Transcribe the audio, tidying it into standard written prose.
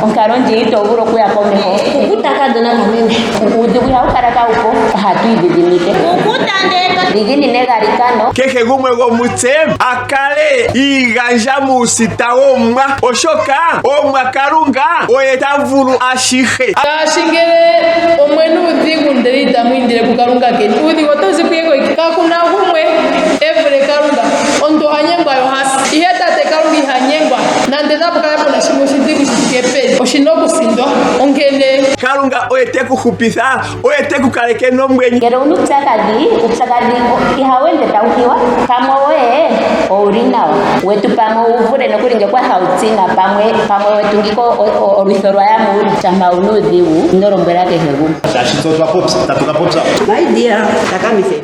Onkalo ndji ito vulu okuya komeho. Kuku takadhona kameme. Uudhigu ihawu kala kaawu po, ohatu idhidhimike. Dhiginina egalikano. Kehe gumwe gwomutse a kale i igandja muusita wOmwa, oshoka Omwa Kalunga oye ta vulu ashihe. Ngaashi ngele omwe na uudhigu ndele itamu indile kuKalunga keni, uudhigu otau zi puye koike. Kaku na gumwe e vule Kalunga. Omuntu oha nyengwa ye oha si, ihe Tate Kalunga iha nyengwa. Nande napu kale pu na shimwe oshidhigu shi thike peni, oshi na okusindwa. Onkene. Kalunga oye te ku hupitha, oye te ku kaleke nomwenyo. Ngele owuna uupyakadhi, uupyakadhi ihawu ende tawu hiwa. Pamwe woye owuli nawa, wetu pamwe owu vule nokuli nge kwa hawu tsina, pamwe pamwe wetu ngika olwitho lwa ya muule. Shampa wuna uudhigu, ino lombwela kehe gumwe. Shaashi tse otwa popya, tatu ka popya. My dear, takamithe.